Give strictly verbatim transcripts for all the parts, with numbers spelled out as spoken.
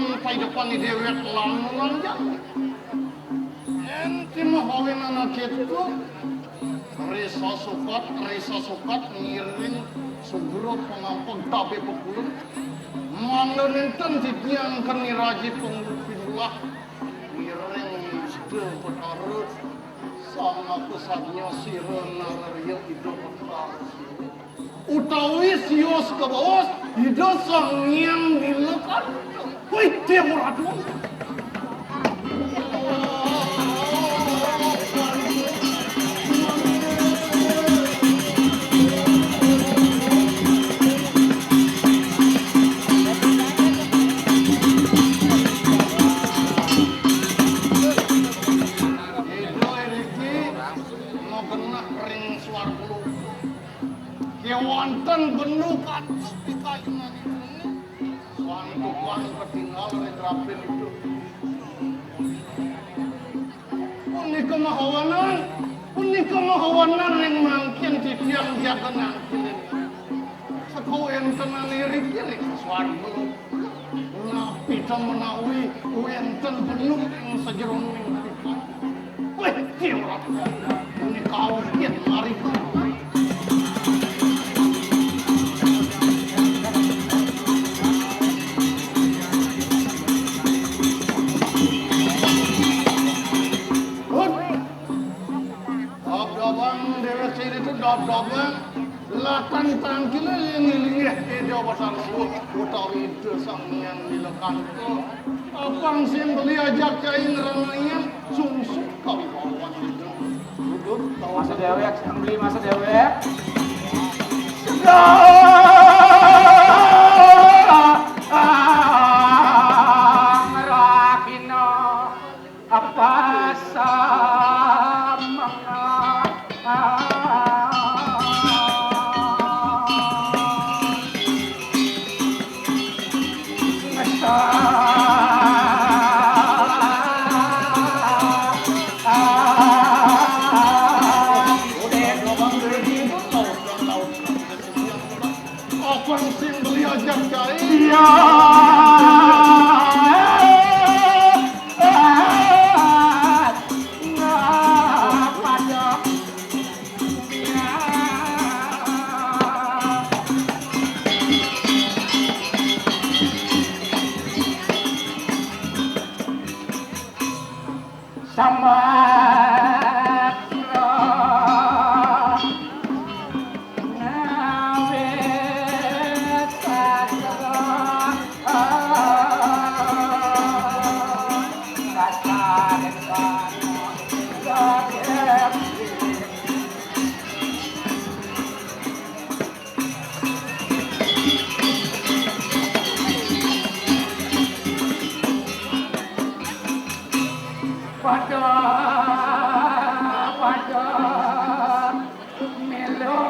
Paidepan i déwék lan lan jang. Enti mahawinan kéto, risa sukat, risa sukat ngiring sugra pangampun tabé pekulun. Mangda nénten titiang keni raji pangrupi ulah ngiring Ida Betara Sang Akasadnya sira nararia Ida Betara Siwa. Utawi sios kabaos Ida Sang Hyang Nilakanta. Wih, Déwa Ratu. Ida iriki magenah ring swarga loka. Kéwanten bendu kados pikayunan Ida. Santukan katingal ring rapin Ida. Punika mahawanan, punika mahawanan ring mangkin titiang jaga nangkilin. Saka wéntenan iriki ring swarga. Napi ta menawi wénten bendu ring sajeroning pikayun. Wéh, Déwa Ratu, punika awit mari. Hut. Dobdobang déwék sira to dobdobang. Lakar tangkil linggih-linggih Ida Batara Siwa utawi Ida Sang Hyang Nilakanta. Apang sing beli ajak cai ngranayang sungsut kawibawan Ida. Duduk, masa déwék, sing beli masa déwék. Sedang rahina. Apa samanga Apa sing beli ajak cai? Iya. Samatra ngawit sastra. Pada, pada melu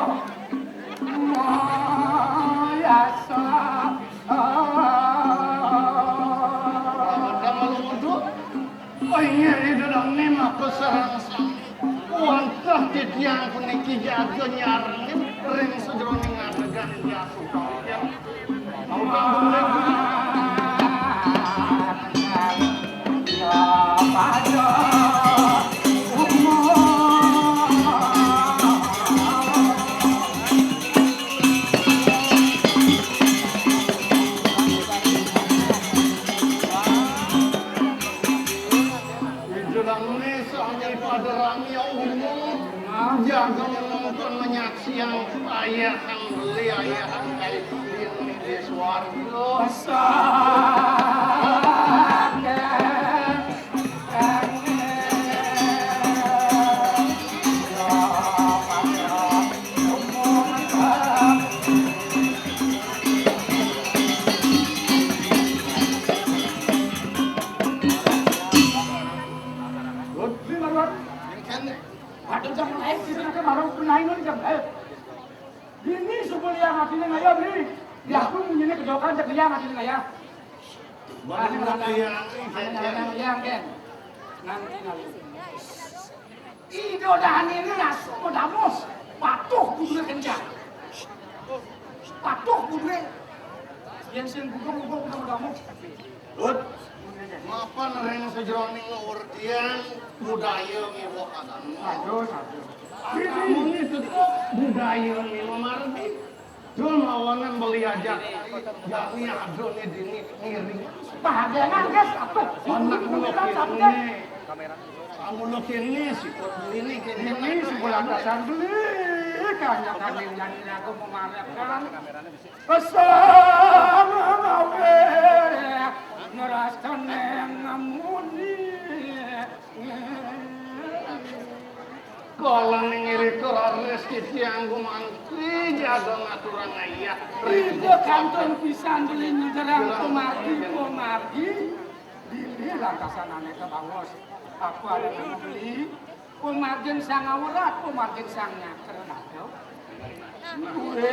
mayasa. Pada malu muduk. Oh, inggih, Ida Dane maka sareng sami. Wantah titiang puniki jaga nyarengin ring sajeroning adegan jasa. Ida Dane sami pada rami, ya Allah. Jaga menonton, menyaksian ayahang beli, ayahang kai di swarga. Aduh, jangan naik, kita nanti malam penaik dulu, jangan. Ayo. Dini suku liang hatinya ngaya, Bli. Ya, aku munyinya kedokan, cek liang hatinya ngaya. Mana liang, Ken? Nanti, nanti. Ida Dane ini langsung medamus. Patuh kudu kencang. Patuh kudu. Yén sing gugem-gugem kamu-kamu. Lut, mapan ring sajeroning ngawertian budaya miwah agama. Aduh, aduh. Agama ini tuh budaya miwah margi. Dul mawanan beli aja. Jani ada né dini ngiring. Bahagian anggas, aduh. Anak muda kini. Kamu lo kini, sikut beli nih, kini. Ini sebulan dasar beli. Kanya kami nyanyi lagu memamerkan. Kesang mawe ngerastane ngemuni. Kala ning irika raris titiang gumanti jaga ngaturang ayah. Ida kantun pisan beli nyuderang pemargi, pemargi. Dini lantasan ane kebawas. Apa ada beli? Pamargin sang awrat, pamargin sang nyaker, aduh. Kuwi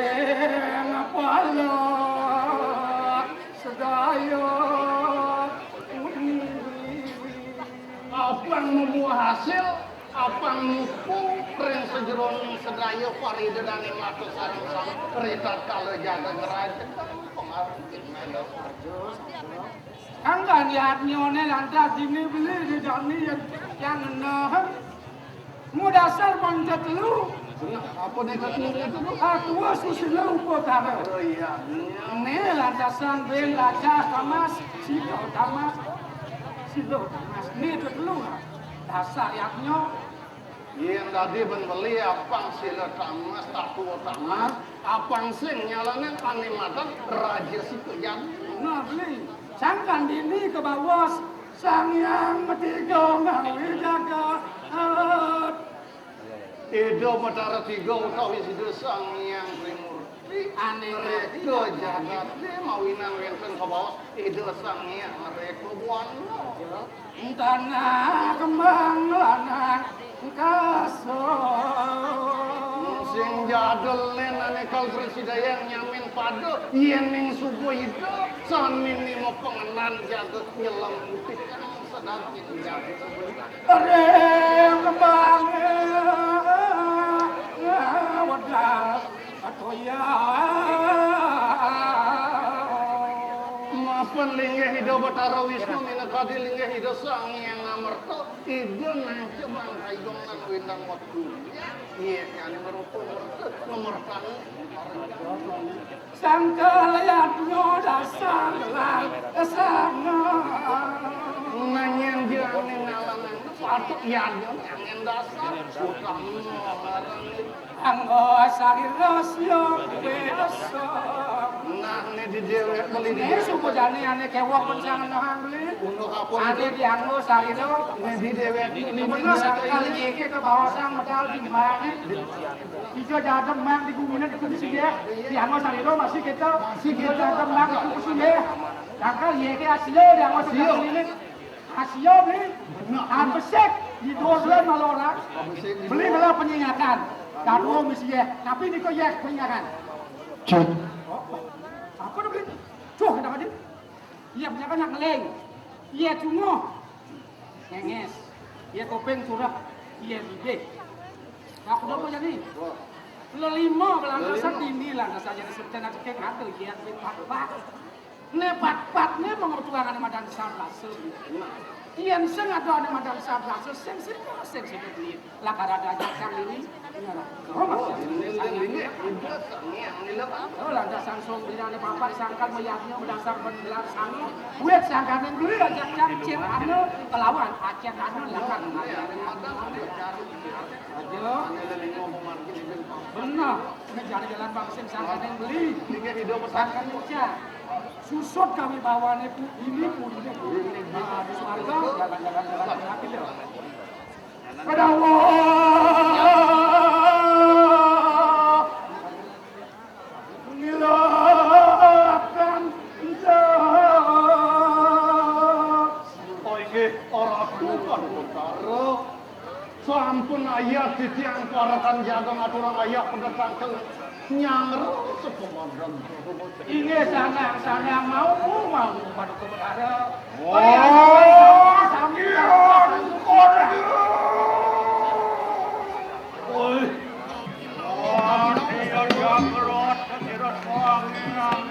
ngapala sedaya. Apang membuah hasil, apang mupu ring sajeroning sedaya parida dane mata sareng sang ritatkala jaga ngrajegang pamargin. Kang yadnyane lantas dini beli di jani yen yang eneh. Mudasar pang tetelu. Apa nih tetelu itu, Bu? Atua susila upakara. Oh iya. Ini lantasan ben raja tamas, sila tamas, sila tamas. Ini tetelu. Dasar yadnya. Yen dadi ben beli apang sila tamas, tatua tamas, apang sing nyalaning ane madan raja sika jani. Nah, beli. Sangkan dini kebawas Sang Hyang Matiga ngawi jagat. Ida Batara Tiga utawi Sida Sang Hyang Trimurti. Ane reka jagat mawinan wenten kebawas Ida Sang Hyang reka buana. Tanah kembang lanang kasar. Sing jadel nen ane kal presidayang nyamin pada yen ning subuh ida sami ni mapengenan jaga nyelem putih kang sedang jaga. Ring kembang wedal. Atoya. Mapan linggih Ida Batara Wisnu minakadi linggih Ida Sang Hyang Amerta, Ida nancep mangkayung nang windang wektu. Iya, nyane merupa merta, ngemertan. Sangkal yadnya dasar lang sana. Nanging jane nalangan patut yadnya nanging dasar. Utama. Anggo sarira siya kuwi dosa. Nah, né di déwék beli. Né suku jani ané kéwok pun sing ngenehang beli. Untuk apa? Ané dianggo sarira. Né di déwék ini bener sakali iki ke bawah sang medal timbangé. Ijo jadem mang di guminé di kudu sih ya. Dianggo sarira masih kita. Masih kita. Ijo jadem mang di kudu sih ya. Sangkal iki asli dianggo sarira. Asia, Bli. Nah, besik. Di dua bulan malah orang. Beli malah penyingatan. Kado misi ya. Tapi ini kok ya penyingatan. Cek. Oh, apa tuh, Bli? Cuh, kenapa dia? Iya, penyingatan nak ngeling. Iya, cunguh. Ngenges. Iya, kopeng surah. Iya, bibih. Aku udah apa jadi? Lelima, belantasan dini lah, nasa jadi sebutan aja kayak ngatur, iya, bibih. Né pat-patné mengurtuang ané madan sarasa. Yén sing ada ané madan sarasa, sing sing sing sing duit. Lakar ada aja sang ini. Oh, ini ini ini udah sangiang ini lho. Oh, lantas sang song dina ané papat sangkan mayatnya berdasar pengelar sangi. Buat sangkan yang beli aja cacit anu kelawan acet anu lakar. Aduh. Benar. Ini jalan-jalan bangsin sangkan yang beli. Sangkan kerja. Susut kami bawane pu-, ini pun ini pun. Nah, di swarga jalan-jalan jalan lagi deh. Kedawa ngilakan. Oh, inggih, ora bukan utara. Sampun ayah titiang parekan jaga ngaturang ayah pada tangkel nyangro sepemadam. Inggih sanang-sanang mau mau pada kebedara. Oh, sami oi. Oh, iya, iya, berat, berat, berat.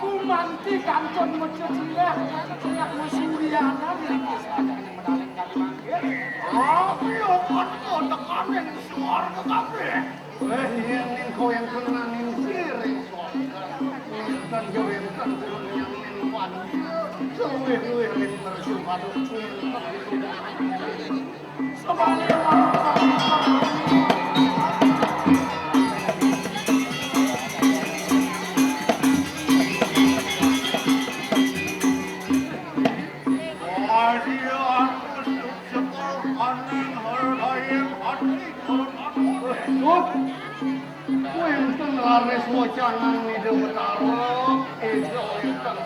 Gumanti kantun mecut silih, silih musuh liana, miliki sadang menaling kali manggil. Rabi opat kau tekaning suarga kabeh. Eh, yen ning kowe yang kenangin siring suarga. Nenten yo enten turun yang ning panggil. Luwih-luwih ring mercu paduk. Wénten raris wacanan Ida Betara, Ida wénten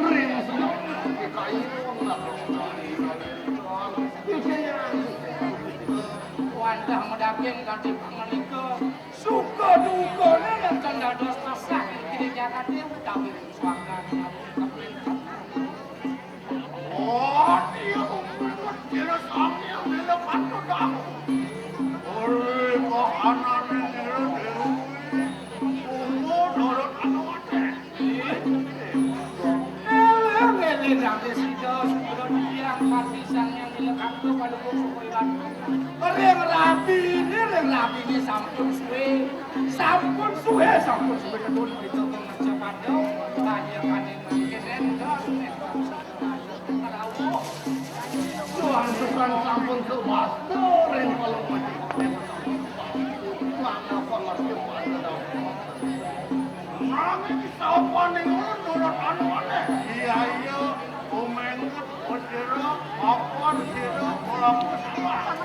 ring sedek kayun. Wantah medaging kanthi pangalika, suka dukane nenten dados kesah ing jagate utawi ing swargane. Oh, iya, umur kecil sang yang nila patut aku. Oleh kahanane nila dewi, umur dorot anu ate. Eling-eling ati sida, sugra diang pati sang yang nila kanto pada kusuko iwatu. Ring rabine, ring rabine sampun suwe. Sampun suwe, sampun suwe ketun kita kang Raja Padha. Banyak ane mangkin endos, endos. Tuhan Tuhan sampun kewasta ring kala mati. Mangapa ngerti pada daun? Nanging sapa ning ulun nurut anu aneh? Iya, iya, umengkut, sira, papan, sira, pelaku, salah.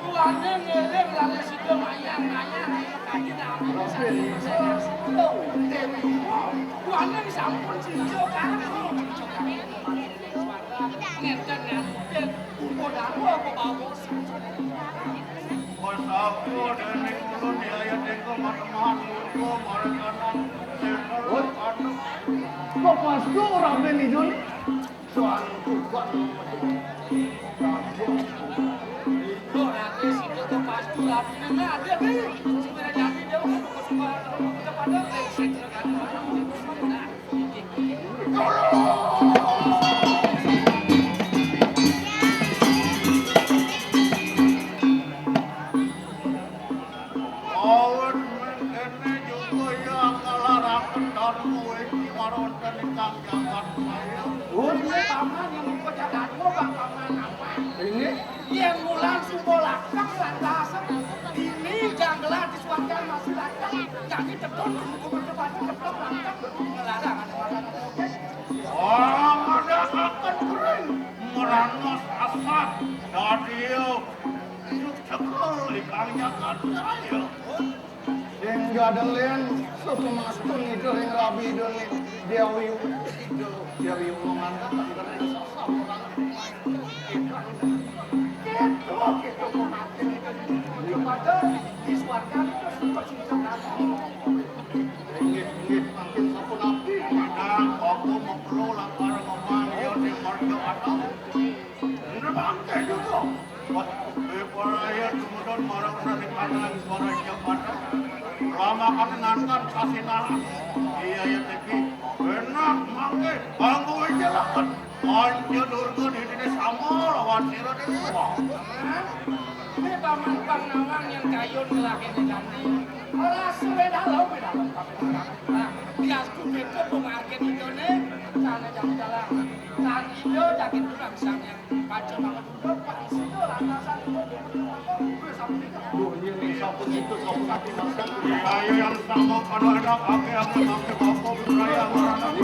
Tuane ngiring lare sida mayang-mayang, ayo kaji namung satu persen. Dewi, tuane sampun sida karo. Ngenten ngadepin, upo dawa apa bawa? Pas aku dening ulun ya, ya, tengko mateman, ulun marekanan, senter, anu. Kok pas tu ora ben idun? Tuan tukang. Kok nanti sida kok pas tu rabi nang ada ni. Sing ora nyambi dia, kok suka, kok pada brengsek, kok pada. Awit mengkene juga ya kalaraken Dharma wiki maronten ingkang jagat saya. Oh, ini paman yang ikut jagatmu, Bang Paman apa? Ini? Yang mulang subo lakang lantasan. Ini janggelan di suarga masih lakang. Jadi tedun, kumpul ke batu, ceplok lakang. Ngelarang ada makan. Pangadakaken kering meranos asat dadia cekel ingkang jagat saya. Ing jadelin sesumastun Ida ring rabi Ida Dewi Ida Dewi Ida ngandakaken kering sasapuran. Gitu, gitu, mungkin itu. Coba deh, di swarga itu suka cinta. Inggih, inggih, mangkin sapunapi. Padahal aku mengkelo lapar memang ya di marga atau. Bener bangke juga. Wah, eh, para ayah kemudian marang sari kanan suara Jakarta. Lama kan nantan kasih nahan. Iya ya Teki. Benar mangke. Bangku aja lah kan. Anja Durga di dini sama lawan sira di luar. Ini paman pang nawang yang kayun ngelahin ganti. Ora suwe dalam, dalam, dalam. Nah, biasku beda pengargen idone, sana jam jalan. Tan ijo daging tulang sang yang baca maka duduk, Pak Isido, lantasan itu, dia betul, betul, betul, sampai itu. Duh, iya nih, sampun itu, sampun kaki masak. Ayo yang sama, kalau ada pakai, apa pakai, bapak, beraya, orang.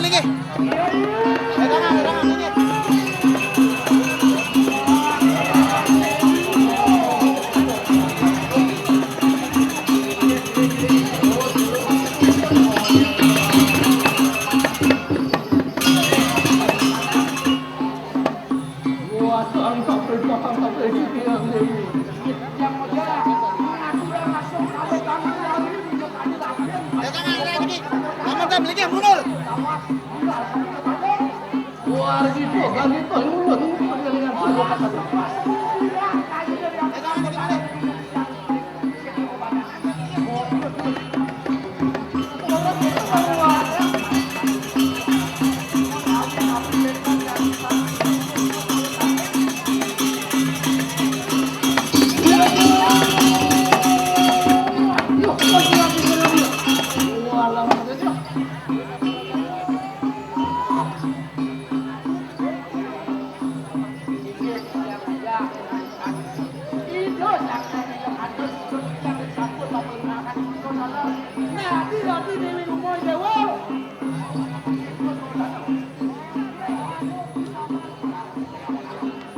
Niki. Pegangan, pegangan, niki. Pegangan, pegangan, niki. Aman, Tam, niki, mundur. Wah, gitu, ganti tuh, ini udah, ini udah, ini udah.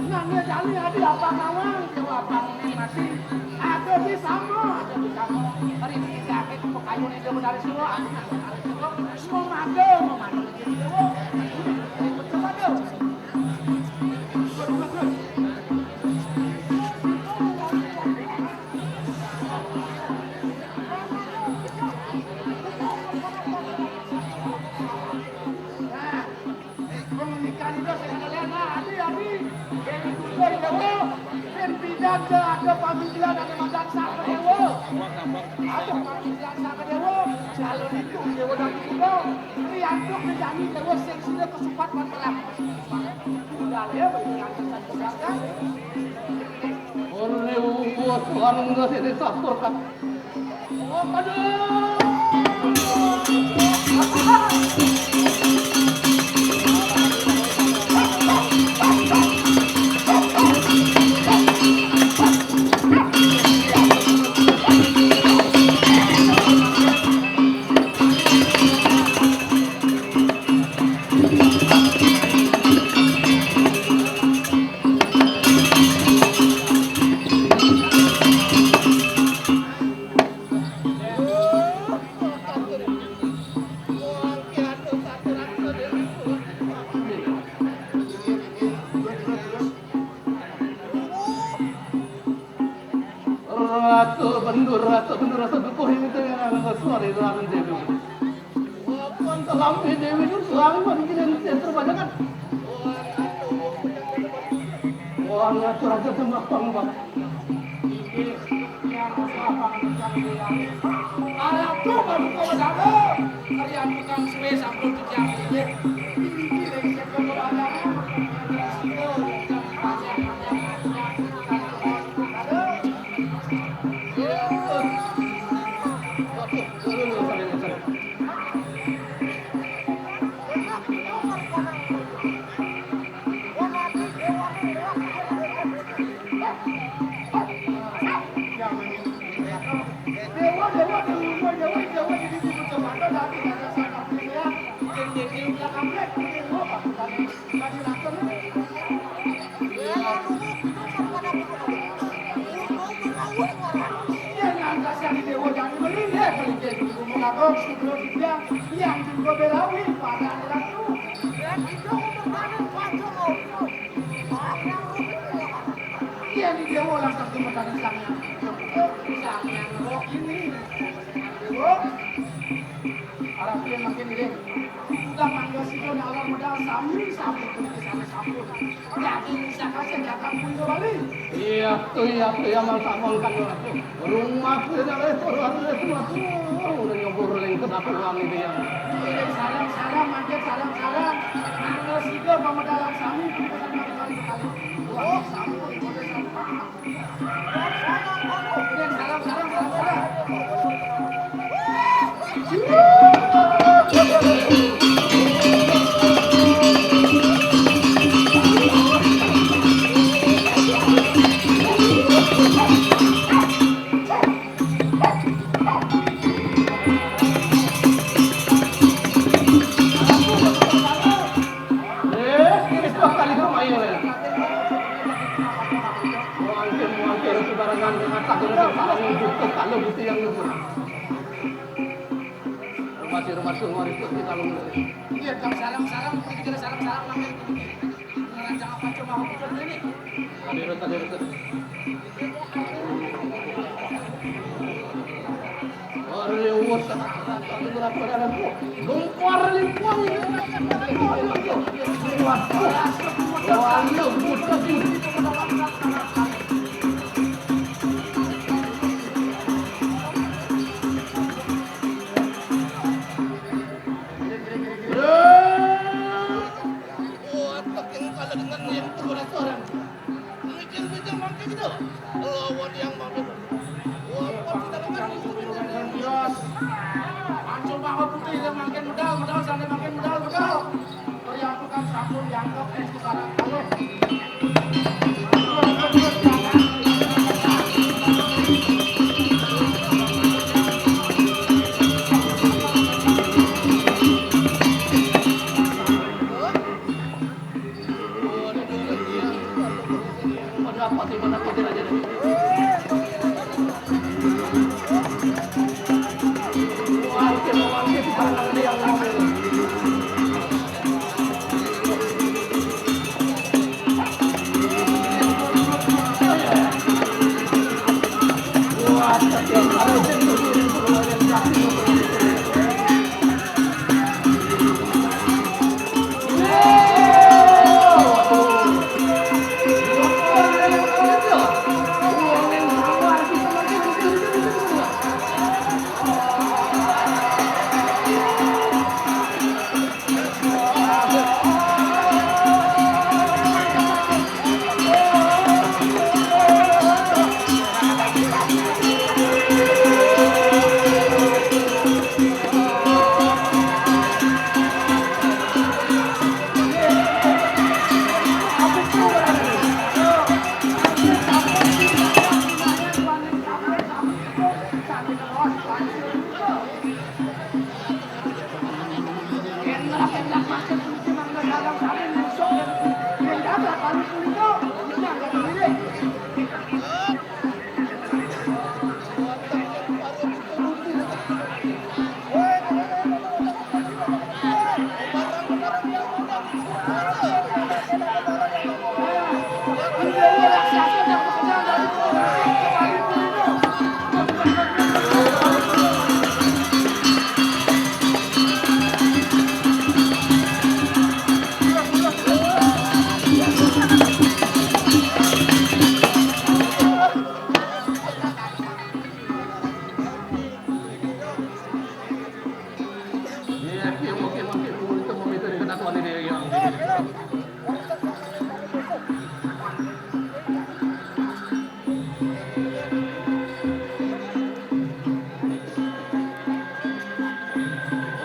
Nang jali adi apa nawang, dewa apa mati. Ada di sama, ada di sama. Hari ini kita akan pekayu nih, dewa dari sini, mau mati, mau mati. Ada pamitilan, ada madan saka dewa. Ada pamitilan saka dewa. Kalau itu dewa dari kita. Riantuk menjadi dewa sing sudah kesupat masalah. Udah ya, bagi yang kesan besar kan. Oleh uang Tuhan enggak sini takut kan. Oh, aduh. Ratu Bendur, Ratu Bendur, Ratu Dukuh ini tuh yang nggak suara itu akan jadi. Walaupun telah Dewi itu suami mah bikin yang terbanyak kan. Wah, ngatur aja sama Bang, Bang. Iya, di Dewa langsung ke Mataram Sanghyang. Sanghyang Roh ini. Dewa. Arep piye mangke ngiring? Udah mangga sida nawar medal sami, sami, sami, sami. Yakin bisa kasih jagat Punjabali. Iya, tuh, iya, tuh, iya, Mang Samong kan, Ratu. Rumah tidak ada, keluar dari rumah tuh. Udah nyobor ring ke dapur wangi dia. Iya, sarang, sarang, mangke sarang, sarang. Mangga sida pamedal sami, sami, sami, sami. Wah, sami, sami, sami. Kalau gitu yang itu. Rumah si rumah tuh, rumah itu, kita lu. Iya, Kang, salam-salam, kita salam-salam, Kang. Ngerancang apa coba aku coba ini? Tadi, tadi, tadi. Aduh, wah, sekarang, tadi berapa dalam gua? Lumpur, lumpur, ini. Wah, wah, wah, wah. Wah, tapi kalau dengan yang itu restoran. Mikir-mikir makin gitu. Lawan yang makin. Wah, pas kita dengar itu, kita dengar. Yes. Ancol banget putih, dia makin medal, medal, sampai makin medal, medal. Teriak kan sampun dianggap es di sana. Ayo.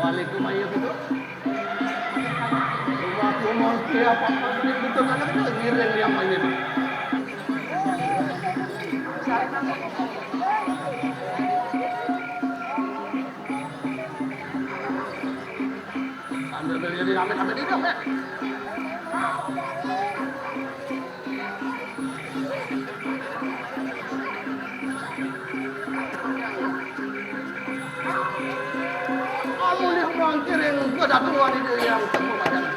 Waalaikumsalam. Rumah, rumah, siapa? Betul, karena kita ngiring yang ini. Sambil beli rame-rame di dong, ya. Anu, lihat mangkir yang gua datu wani dia yang temu macam.